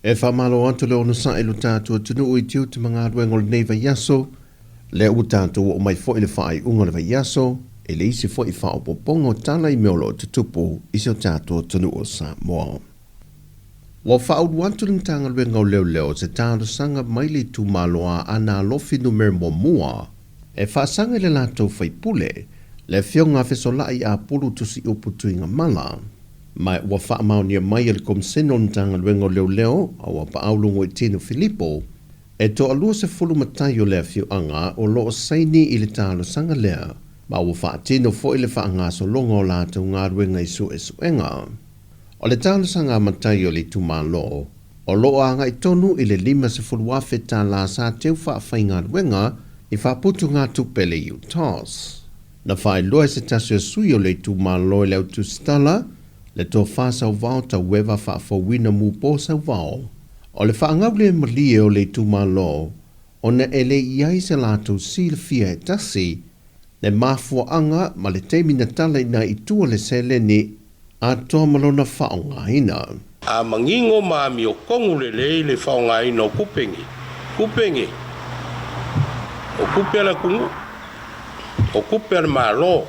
E faamalo atu le onosai i lo tatou atunuu i tiute ma galuega o lenei vaiaso, lea ua tatou oo mai foi i le faaiuga o le vaiaso i le isi foi faaopoopoga o tala i mea o lo o tutupu i si o tatou atunuu o Samoa. Ua faaulu atu le Matagaluega o Leoleo se talosaga mai le itumalo a Aana Alofi Numera Muamua e faasaga i le latou faipule, le Afioga a Fesolai Apulu Tusiupu Tuigamala. Ma ua faamaonia mai e le Komisene o le Matagaluega o Leoleo a o Apaau Logoitino Filipo, e toalua sefulu matai o le afioaga o lo o saini i le talosaga lea, ma ua faatino foi le faagasologa o latou galuega i suesuega. O le talosaga a matai o le itumalo, o lo o agai tonu i le $50,000 tala sa teu faafaigaluega i faaputugatupe le UTOS. Na faailoa e se tasi o sui o le itumalo i le au tusitala, le Tofa Sauvao Taueva Faafouina Mupo Sauvao, o le faagaulemalie o le itumalo ona e le i ai se latou silafia e tasi le mafuaaga ma le taimi na talaina i tua le seleni atoa ma lona faaaogaina. A manino ma amiotonu lelei le faaaogaina o tupe nei, tupe nei, o tupe a le atunuu, o tupe a le Malo,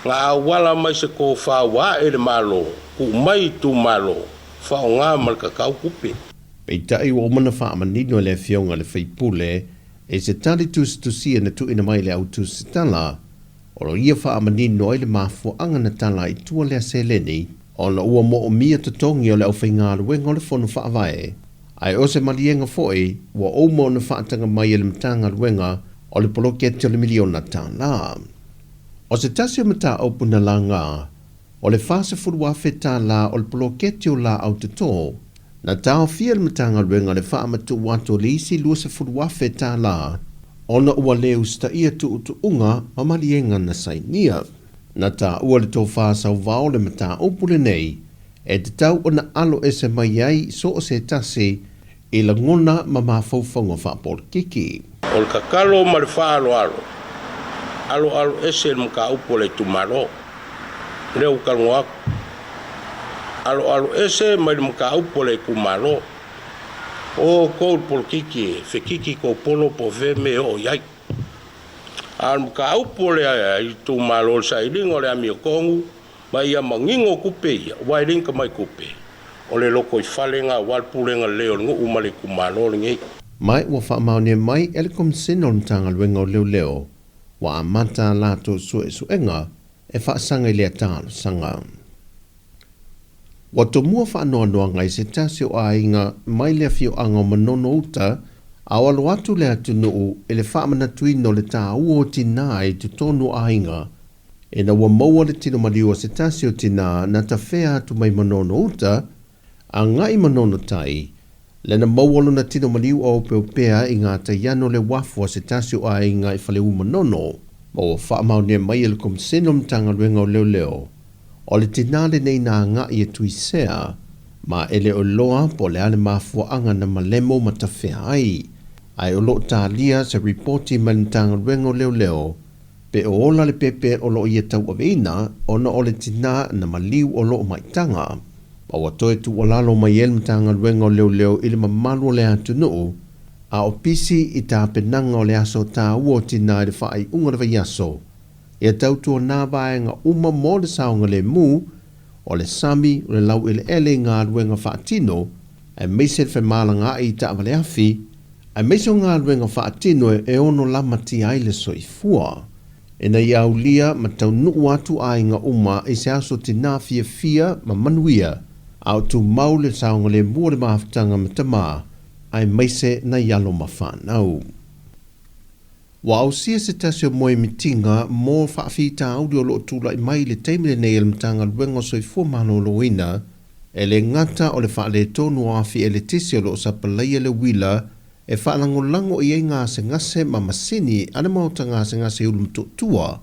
na auala mai se tofa ua ae i le Malo, tuu mai i itumalo, faaaoga ma le tatau tupe. Peitai ua uma ona faamanino e le Afioga i le sui usufono i se tali tusitusia na tuuina mai i le au tusitala, O lo ia faamanino ai le mafuaaga na tala ai tua lea seleni, ona ua moomia totogi o le aufaigaluega o le Fono Faavae, ae o se maliega foi ua uma ona faataga mai e le Matagaluega o le poloketi o le miliona tala. O se tasi o mataupu na laga, o le $40,000 o le poloketi o laau toto, na taofia e le Matagaluega le faamatuu atu o le isi $20,000 ona ua le usitaia tuutuuga ma maliega na sainia. Na taua le tofa sauvao le mataupu lenei e tatau ona alo ese mai ai so o se tasi i lagona ma mafaufauga faapolokiki. O le tatalo ma le faaaloalo, aloalo ese le mataupu a le itumalo. Lea ua talanoa atu. Aloalo ese mai le mataupu a le itumalo. O outou le polokiki e fekiki tou polo po o fea mea e oo i ai. A o le mataupu o le itumalo o le sailiga o le amiotonu ma ia manino tupe ia, aua e le ni tamai tupe, o le lotoifale lena aua le pulega lelei o le nuu ma le itumalo lenei. Ma ua faamaonia mai e le Komisene o le Matagaluega o Leoleo ua amata a latou suesuega e faasaga i lea talosaga. Ua tomua faanoanoaga i se tasi o aiga mai le afioaga o Manono Uta a o alo atu le atunuu i le faamanatuina o le taua o tinā i totonu o aiga ina ua maua le tino maliu o se tasi o tinā na tafea atu mai Manono Uta agai Manono Tai lea na maua lona tino maliu a opeopea i gatai ane o le uafu a se tasi o aiga i Faleu Manono ma ua faamaonia mai e le Komisene o le Matagaluega o Leoleo o le tinā lenei na agai e Tuisea ma e le o iloa po o le a le mafuaaga na malemo ma tafea ai, ae o lo o talia se ripoti mai le Matagaluega o Leoleo pe o ola le pepe o lo o ia tauaveina ona o le tinā na maliu o lo o maitaga. Ma ua toe tuualalo mai ai le Matagaluega o Leoleo i le mamalu o le atunuu a o pisi i tapenaga o le aso taua o tinā i le faaiuga o le vaiaso ia tautuana vaega uma mo le saogalemu o le sami, o le laueleele i galuega faatino, aemaise le femalagaai i taavale afi, aemaise o galuega faatino e ono lamatia ai le soifua. Ina ia aulia ma taunuu atu aiga uma i se aso tinā fiafia ma manuia, a o tumau le saogalemu o le mafutaga ma tama, aemaise nai alo ma fanau. Ua ausia se tasi o moemitiga mo faafitauli o lo o tulai mai i le taimi lenei e le Matagaluega o Soifua Maloloina, e le gata o le faaletonu o afi eletise o lo o sapalaia le uila e faalagolago i ai gasegase ma masini a le maota gasegase i Ulumotootua,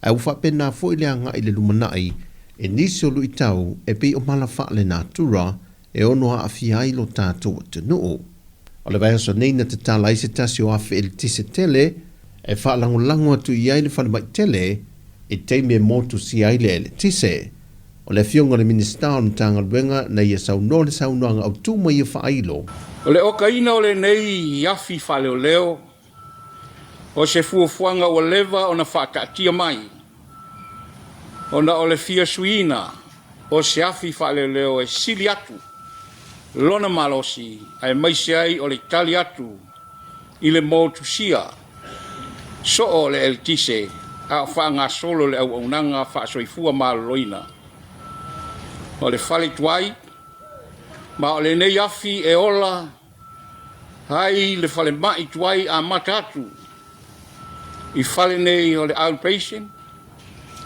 ae ua faapena foi le agai i le lumanai i nisi o luitau e pei o mala faalenatura e ono aafia ai lo tatou atunuu. O le vaiaso nei na tatala ai se tasi o afi eletise tele e faalagolago atu i ai le falemai tele i taimi e motusia ai le eletise. O le Afioga i le Minisita o le Matagaluega na ia saunoa le saunoaga autu ma ia faailo. O le okaina o lenei afi faaleoleo o se fuafuaga ua leva ona faataatia mai ona o le fia suiina o se afi faaleoleo e sili atu lona malosi aemaise ai o le tali atu i le motusia soo o le eletise a o faagasolo le auaunaga faasoifua maloloina o le fale tuai, ma o lenei afi e ola ai le falemai tuai amata atu i fale nei o le outpatient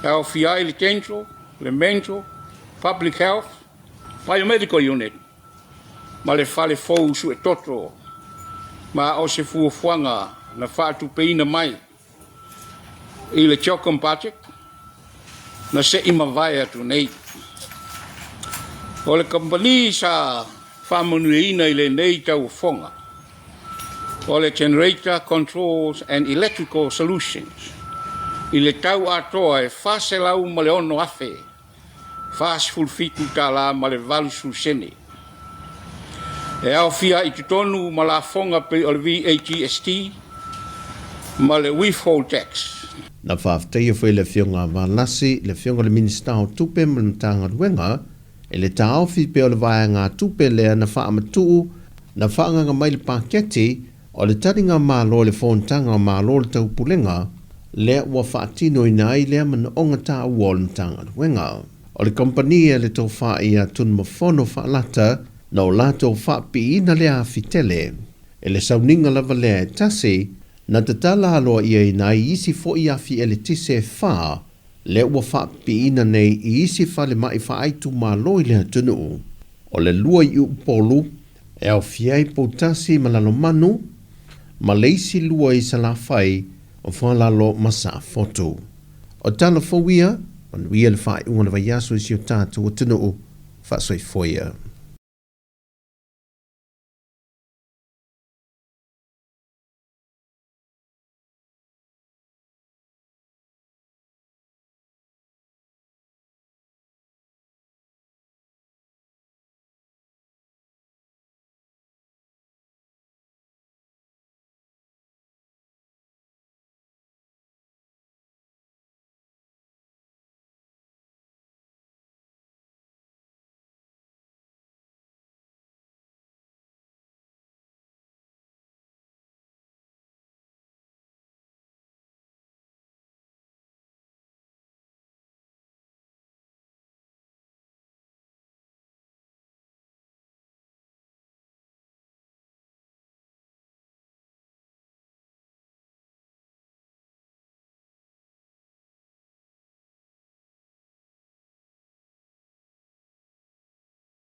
e aofia ai le dental, le mental, public health, biomedical unit ma le fale fou suetoto, ma o se fuafuaga na faatupeina mai i le CHOGM Budget na se i mavae atu nei. O le kamupani sa faamanuiaina i lenei tauofoga o le Generator Controls and Electrical Solutions i le tau atoa e $406,000 $47 ma le 80 sene. E aofia i totonu ma lafoga pei o le VAGST ma le withhold tax. Na faafetaia foi e le Afioga a Valasi le Afioga i le Minisita o Tupe ma le Matagaluega i le taofi pea o le vaegatupe lea na faamatuu na faaagaaga mai le paketi O le taliga Malo i le Fonotaga o Malo o le Taupulega lea ua faatinoina ai lea manaoga taua o le Matagaluega. O le kamupani a le Tofa ia Tunumafono Faalata na o latou faapiiina lea afi tele. I le sauniga lava lea e tasi, na tatala aloaiaina ai isi foi afi eletise e fa lea ua faapiiina nei i isi falemai faaitumalo i le atunuu. O le lua i Upolu, E aofia ai Poutasi ma Lalomanu, ma le isi lua i Salafai, o Foalalo ma Safotu. O tala fou ia, manuia le faaiuga o le vaiaso i si o tatou atunuu. Faasoifua ia.